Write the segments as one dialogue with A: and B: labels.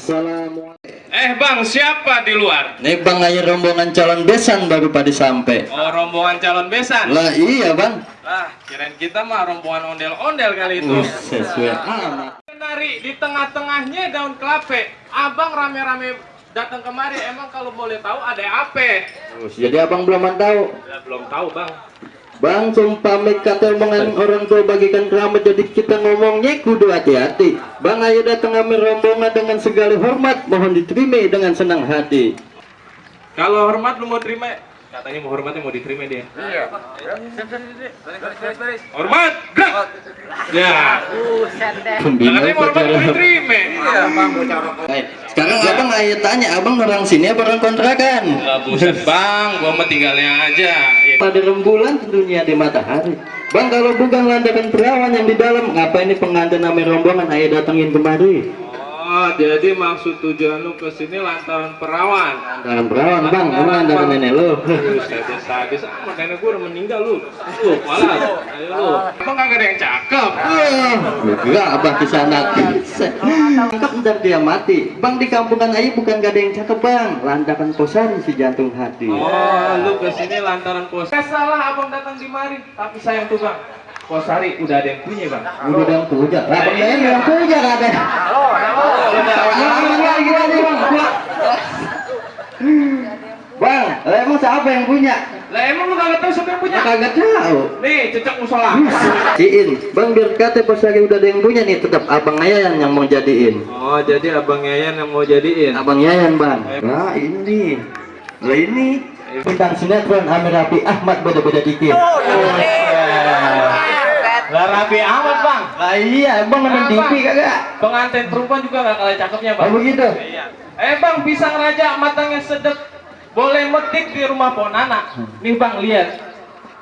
A: Assalamualaikum.
B: Bang, siapa di luar?
A: Nih bang, ayo rombongan calon besan baru pada sampai.
B: Oh, rombongan calon besan.
A: Lah iya bang.
B: Lah, kirain kita mah rombongan ondel-ondel kali itu.
A: Sesuai amat.
B: Dari di tengah-tengahnya daun kelapa. Abang rame-rame datang kemari. Emang kalau boleh tahu ada apa?
A: Jadi abang belum tahu.
B: Ya, belum tahu, Bang.
A: Bang, sumpah kata omongan orang tua bagikan keramat, jadi kita ngomongnya kudu hati-hati. Bang, ayo datang kami rombongan dengan segala hormat, mohon diterima dengan senang hati.
B: Kalau hormat lu mau terima? Katanya mau hormatnya mau diterima dia. Iya. Hormat, gerak. Ya. Katanya mau hormat mau diterima. Iya, Bang,
A: sekarang abang ayo tanya, abang orang sini apa orang kontrakan?
B: Lah buset bang, gua mah tinggalnya aja.
A: Pada rembulan tentunya di matahari. Bang, kalau bukan landakan perawan yang di dalam, ngapain ini pengantin namanya rombongan ayo datengin kemari?
B: Oh, jadi maksud tujuan lu kesini lantaran perawan.
A: Lantaran perawan bang, emang lantaran nenek lu.
B: Sadis amat, nenek gua udah meninggal lu. Malah, ayo lu. Emang kagak ada yang cakep.
A: Enggak, abang kesana. Cakep ntar dia mati. Bang, di kampungan ayo bukan gak ada yang cakep bang, lantaran posari si jantung hati.
B: Oh, lu kesini lantaran posari. Salah abang datang di mari, tapi sayang tuh bang. Posari udah ada yang punya bang.
A: Udah ada yang punya. Lah bang, yang punya kagak. Bang, emang siapa yang punya?
B: Lah emang lu kagak tahu siapa yang punya?
A: Kagak tahu.
B: Nih, cecak musola.
A: Ciin, bang biar kata pas lagi udah ada yang punya nih, tetap abang Yayan yang mau jadiin.
B: Oh, jadi abang Yayan yang mau jadiin.
A: Abang Yayan bang. Nah ini, lah ini bintang sinetron Amir Rafi Ahmad beda-beda dikit.
B: Lah rapi amat bang.
A: Lah iya, bang nonton TV kagak?
B: Pengantin perempuan juga gak kalah cakepnya bang.
A: Oh begitu?
B: Iya. Bang, pisang raja matangnya sedep. Boleh metik di rumah Pok Nana. Nih bang, lihat.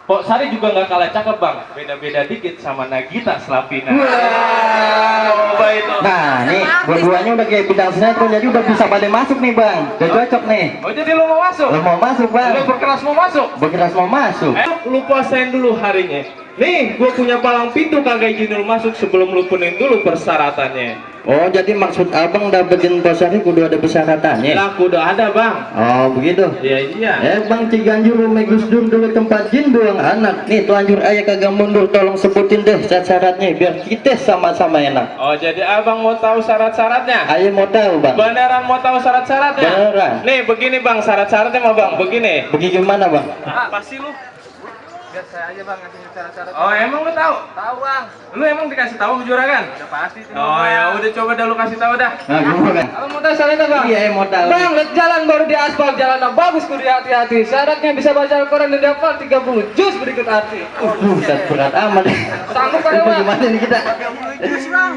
B: Pok Sari juga gak kalah cakep bang. Beda-beda dikit sama Nagita Slavina.
A: Wow.
B: Itu.
A: Nah nih, dua-duanya udah kayak bintang sinetron, jadi udah bisa pada masuk nih bang. Udah cocok nih.
B: Oh jadi lu mau masuk?
A: Lo mau masuk bang?
B: Lu berkeras mau masuk?
A: Berkeras mau masuk.
B: Lu puasain dulu harinya. Nih, gue punya palang pintu kagak izin lu masuk sebelum lu penuhin dulu persyaratannya.
A: Oh, jadi maksud abang dapetin posari kudu ada persyaratannya?
B: Lah, kudu ada bang.
A: Oh, begitu?
B: Iya.
A: Bang, Ciganjur Gus Dur dulu tempat jin buang anak. Nih, telanjur ayah kagak mundur, tolong sebutin deh syarat-syaratnya biar kita sama-sama enak.
B: Oh, jadi abang mau tahu syarat-syaratnya?
A: Ayah mau tahu bang.
B: Beneran mau tahu syarat-syaratnya?
A: Beneran.
B: Nih, begini bang, syarat-syaratnya mah bang, begini.
A: Gimana bang?
B: Pasti lu.
C: Biar saya aja bang ngasih syarat-syarat.
B: Oh, emang lu tahu?
C: Tahu bang.
B: Lu emang dikasih tahu sama juragan?
C: Udah pasti.
B: Oh ya udah, coba dah lu kasih tahu dah.
A: Nah, gimana?
C: Abang mau tahu syaratnya bang?
A: Iya, mau tahu.
C: Bang, lihat jalan baru di aspal, jalan bagus kudu hati-hati. Syaratnya bisa baca Al-Quran dan hafal 30 juz berikut arti.
A: Buset, berat amat.
C: Sanggup kan bang?
A: Gimana nih kita?
C: 30 juz bang.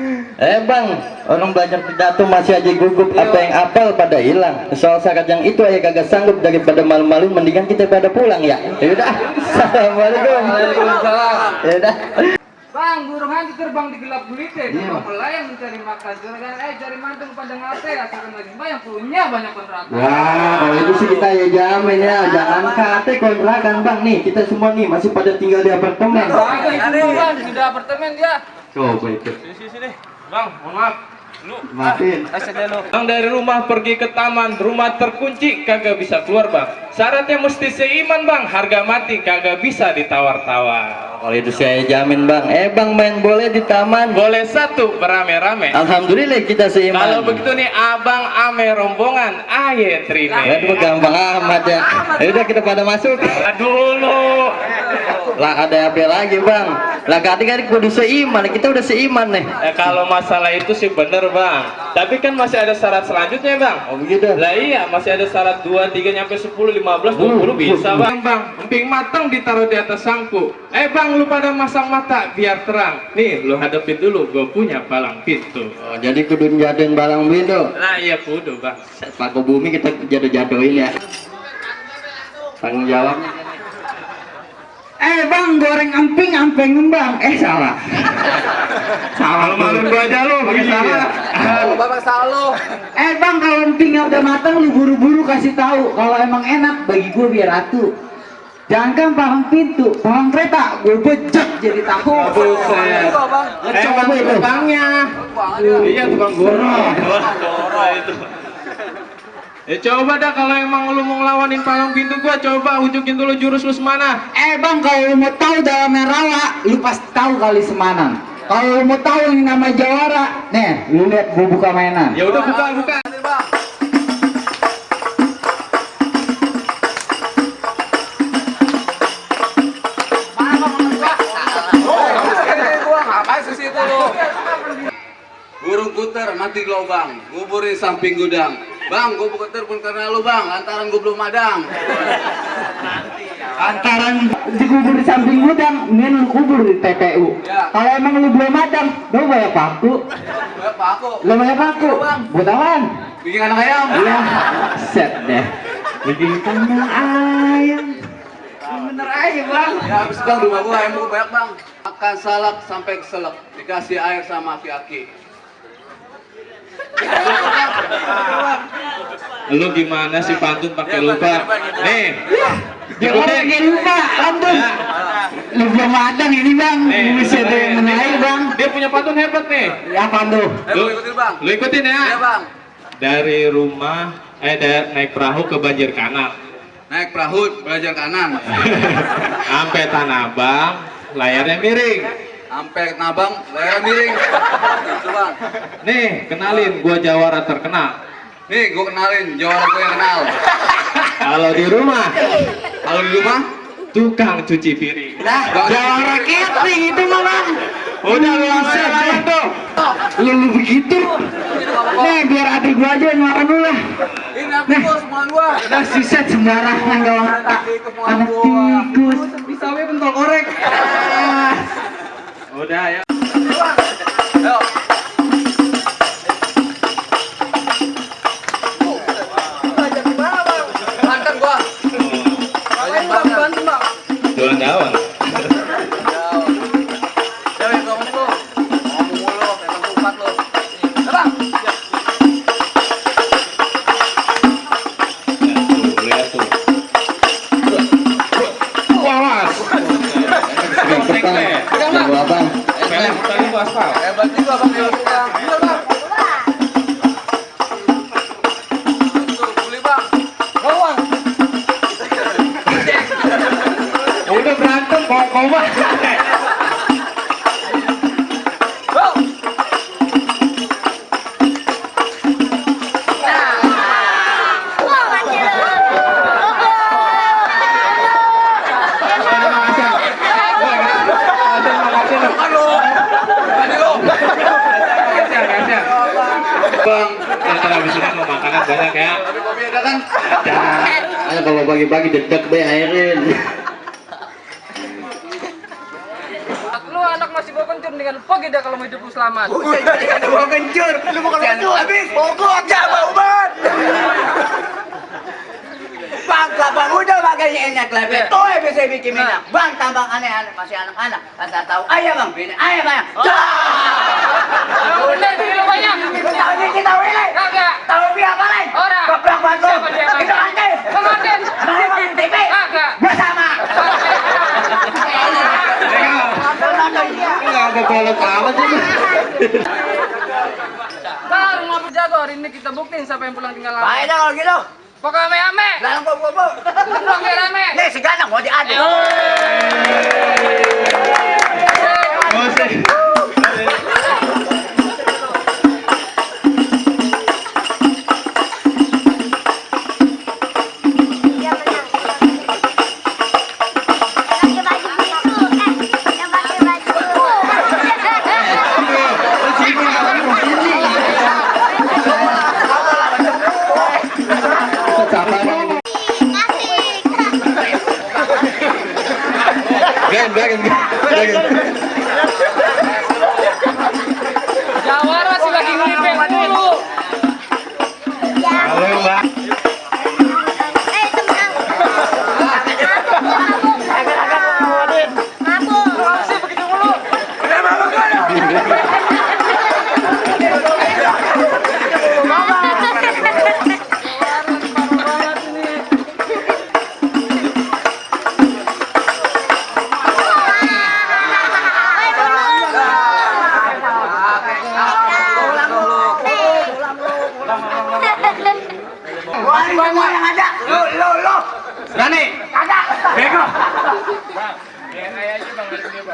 A: Bang, orang belajar pidato masih aja gugup, apa yang apal pada hilang. Soal syarat yang itu aja kagak sanggup, daripada malu-malu mendingan kita pada pulang ya. Ya udah. Assalamualaikum.
C: Waalaikumsalam.
A: Ya udah.
C: Bang, burung hantu terbang di gelap gulita. Terbang melayang mencari makan. Juragan cari mantu pandang HP. Asalkan lagi banyak punya banyak kontrakan.
A: Wah, kalau itu sih kita ya jamin ya. Jangan kate kontrakan bang nih. Kita semua nih masih pada tinggal di apartemen.
C: Bang, itu bang, sudah apartemen dia.
A: Coba itu.
B: Sini. Bang, mohon maaf. Lu
A: Maafin.
B: Bang, dari rumah pergi ke taman, rumah terkunci kagak bisa keluar bang. Syaratnya mesti seiman bang, harga mati kagak bisa ditawar-tawar.
A: Kalau itu saya jamin bang. Bang, main boleh di taman?
B: Boleh satu berame-rame.
A: Alhamdulillah kita seiman.
B: Kalau begitu nih abang ame rombongan, aye terima.
A: Aduh, gampang amat ya. Ya udah kita pada masuk.
B: Dulu.
A: Lah ada apa lagi bang? Lah kan kudu seiman, kita udah seiman nih.
B: Kalau masalah itu sih bener bang. Tapi kan masih ada syarat selanjutnya bang.
A: Oh begitu?
B: Lah iya, masih ada syarat 2, 3, nyampe 10, 15, 20 bisa bang. Bang, emping matang ditaruh di atas sangku. Bang, lu pada masang mata biar terang. Nih, lu hadapin dulu, gue punya palang pintu.
A: Oh, jadi kudu jadiin balang pintu.
B: Nah iya kudu bang.
A: Paku bumi kita jatuh-jatuhin ya. Tanggung jawabnya. Bang, goreng amping bang. Salah. Salah malu gua aja lu, pakai salah.
C: Bapak salah.
A: Bang, kalau empingnya udah matang lu buru-buru kasih tahu. Kalau emang enak bagi gua biar ratu.
C: Jangan palang pintu, palang kereta, gue bejek jadi tahu.
B: Buset. Emang tukangnya. Iya tukang goro. Itu. Ya coba dah kalau emang lu mau ngelawanin palang pintu gua, coba unjukin dulu jurus lu semana.
C: Bang, kalau lu mau tahu dalamnya rawa, lu pasti tahu kali Semanang. Kalau lu mau tahu yang nama Jawara, nih, lu lihat gua buka mainan.
B: Ya udah buka.
D: Burung kuter mati lubang, nguburin samping gudang. Bang, gue kuter pun karena lu bang, lantaran gue belum madang.
C: Antaran dikubur di samping gudang, mending lu kubur di TPU.
D: Ya.
C: Kalau emang lu belum madang, lu banyak paku.
D: Banyak paku.
C: Lu banyak paku.
D: Bang.
C: Buat apaan?
D: Bikin anak ayam.
C: Iya, set deh. Bikin kandang ayam. Bener aja bang.
D: Ya habis bang, rumah gue ayam gue banyak bang. Makan salak sampai keselak, dikasih air sama aki-aki.
B: Lu gimana sih pantun pakai lupa? Nih.
C: Jangan pakai lupa, pantun. Lu belum madang ini bang. Bisa ada yang menaik bang.
B: Dia punya pantun hebat nih.
C: Ya pantun.
D: Lu ikutin bang.
B: Lu ikutin ya.
D: Iya bang.
B: Dari rumah naik perahu ke banjir kanal.
D: Naik perahu belajar kanan.
B: Sampai Tanah Abang, layarnya miring.
D: Sampai nabang, layar miring. Gitu bang.
B: Nih, kenalin gua Jawara terkenal.
D: Nih gue kenalin, jawara gue yang kenal.
B: Kalau di rumah,
D: Kalau di rumah,
B: tukang cuci piring.
C: Nah, Jawara catering itu mah bang.
B: Udah lu lawan tuh.
C: Lu begitu. Nih biar adik gua aja yang makan dulu lah.
D: ini aku bos, semuanya gua.
C: Udah siset sembarangan gak anak tikus. Bisa we pentol korek.
B: Udah ya.
D: Ayo. Mantan gua. Banyak banget.
B: Jualan daun.
D: Cewek ngomong lu. Ngomong mulu, kayak tempat lu. Bang.
B: Lihat tuh. Awas.
A: Tunggu abang.
B: Pelek tadi tuh aspal.
D: Hebat juga bang, hebat juga. Bener bang. Tuh, beli bang. Bawang.
B: Udah berantem kok mah.
D: Bang.
B: Bang, ntar habis ini mau makanan banyak ya.
D: Tapi kopi ada kan?
A: Ayo kalau bagi-bagi dedek be airin.
C: Lu anak masih gua kencur dengan pagi dah kalau mau hidup lu selamat.
D: Gua kencur. Lu mau kencur habis. Pokok jawa ubat.
E: Bangka bang udah makanya enak lebih tuh bisa bikin minyak bang tambang aneh-aneh masih anak-anak kata tahu ayah bang bini ayah bang
C: Udah dulu banyak.
E: tahu ini kita wilai
C: Kagak.
E: tahu biar apa lain
C: Orang.
E: keblak batu
C: Siapa dia, Bang?
E: itu aneh
C: Bang Aden.
E: mana bang TV
C: Kagak.
E: bersama
A: Enggak ada kolot amat sih.
C: Baru ngobrol jago hari ini kita buktiin siapa yang pulang tinggal lama.
E: baik dah kalau gitu
C: Pokoknya ame-ame.
E: dalam bobo
C: Pulang biar rame.
E: nih si ganang mau diadu
A: Gan.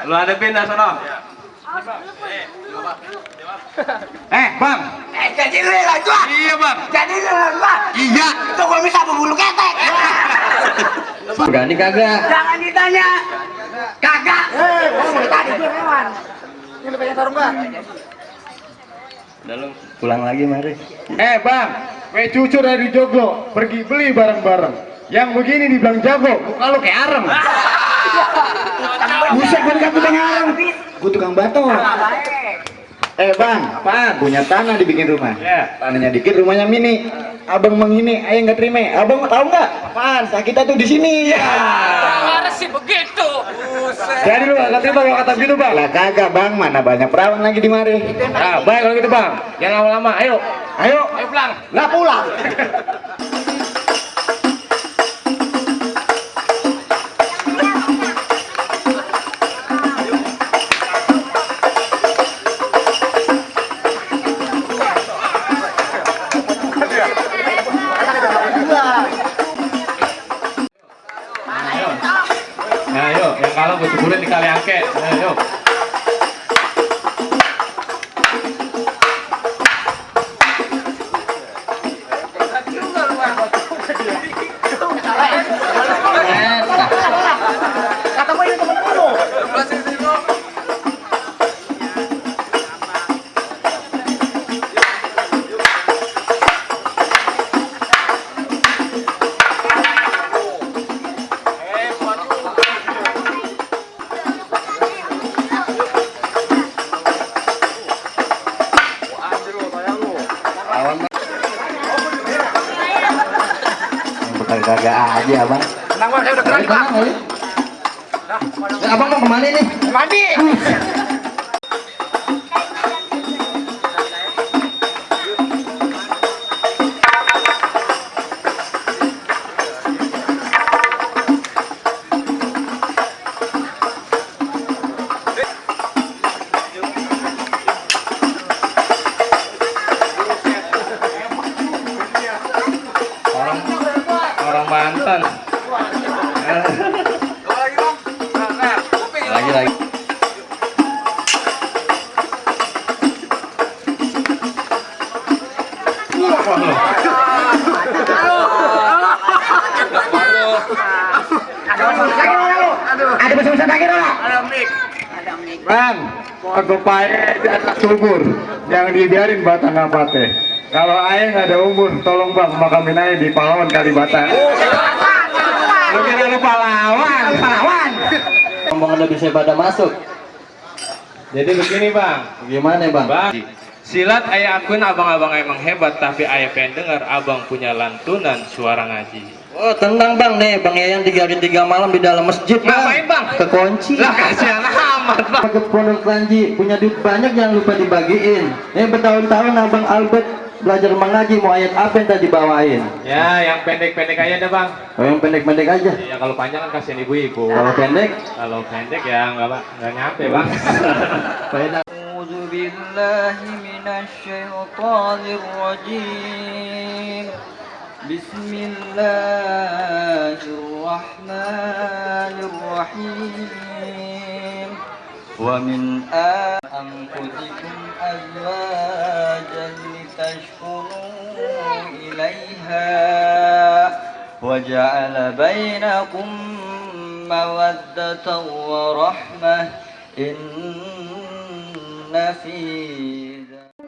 B: Lu hadapin dah sono.
A: Bang.
E: Jadi lu lah gua.
B: Iya, Bang.
E: Jadi lu lah gua.
A: Iya.
E: Itu gua bisa berbulu ketek.
A: Berani kagak?
E: Jangan ditanya. Kagak. Tadi gua hewan. Ini lebih tarung gua.
A: Pulang lagi mari.
F: Bang, kayak cucu dari Joglo, pergi beli barang-barang. Yang begini dibilang jago, muka lu kayak arem. Buset, gue dikata tukang arem. Gue tukang batu. Bang, apaan? Punya tanah dibikin rumah. Tanahnya dikit, rumahnya mini. Abang menghini, ayah nggak terima. Abang tahu nggak? Apaan? Sakitnya tuh di sini.
C: Harus sih begitu.
F: Jadi lu nggak terima kalau kata gitu, Bang? Lah kagak, Bang. Mana banyak perawan lagi di mari. Nah, baik kalau gitu, Bang. Jangan lama-lama. Ayo. Ayo pulang. Lah pulang.
B: Ayo, yang kalah gue ceburin di kali angke. Ayo.
E: Kata gua ini temen lu.
A: Kagak aja, Bang.
E: Tenang Bang, saya udah gerak Bang.
A: Abang mau kemana nih?
E: Mandi.
B: Orang Banten.
A: Lagi.
F: Ada besar-besar lagi, Rok. Bang, aku pakai di atas subur. Jangan dibiarin batang ngapate. Kalau ayah nggak ada umur, tolong Bang makamin ayah di Pahlawan Kalibata.
B: Lu kira lu pahlawan?
A: Rombongan udah bisa pada masuk.
B: Jadi begini, Bang.
A: Gimana, Bang?
B: Bang, silat ayah akun abang-abang emang hebat, tapi ayah pengen dengar abang punya lantunan suara ngaji.
A: Oh, tenang Bang nih, Bang Yayan 3 malam di dalam masjid, Bang.
B: Ngapain, Bang?
A: Kekunci.
B: Lah kasihan amat, Bang.
A: Ke Pondok Lanji punya duit banyak, jangan lupa dibagiin. Bertahun-tahun Abang Albert belajar mengaji, mau ayat apa yang tadi bawain?
B: Ya, yang pendek-pendek aja deh, Bang.
A: Oh, yang pendek-pendek aja.
B: Ya kalau panjang kan kasihan ibu-ibu.
A: Kalau pendek,
B: Kalau pendek ya nggak nyampe, Bang.
A: faedah.
C: أعوذ بالله من الشيطان الرجيم بسم الله الرحمن الرحيم ومن أنفسكم أزواجا لتسكنوا إليها وجعل بينكم مودة ورحمة إن في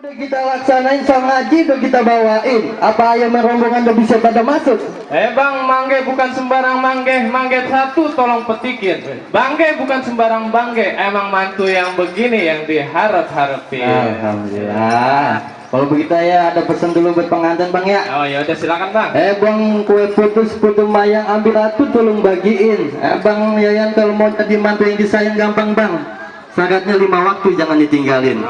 A: Udah kita laksanain sama ngaji, udah kita bawain. Apa ayam rombongan udah bisa pada masuk?
B: Bang, mangge bukan sembarang mangge. Mangge satu tolong petikin. Bangge bukan sembarang bangge. Emang mantu yang begini yang diharap-harapin.
A: Alhamdulillah. Kalau begitu ya ada pesan dulu buat pengantin, Bang ya.
B: Oh ya udah silakan, Bang.
A: Bang, kue putus putu mayang ambil atuh tolong bagiin. Bang Yayan kalau mau jadi mantu yang disayang gampang, Bang. Syaratnya 5 waktu jangan ditinggalin.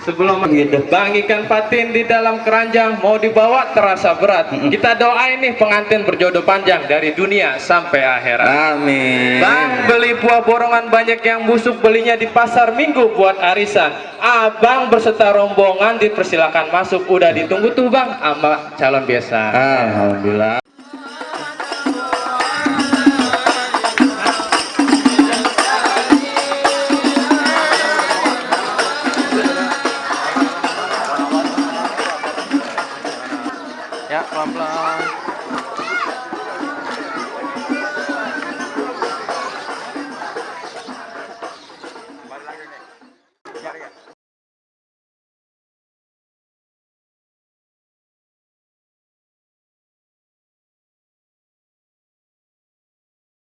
B: Sebelum gitu, Bang, ikan patin di dalam keranjang mau dibawa terasa berat. Kita doain nih pengantin berjodoh panjang dari dunia sampai akhirat.
A: Amin.
B: Bang, beli buah borongan banyak yang busuk, belinya di pasar Minggu buat arisan. Abang berserta rombongan dipersilakan masuk. Udah ditunggu tuh, Bang, sama calon besan.
A: Alhamdulillah.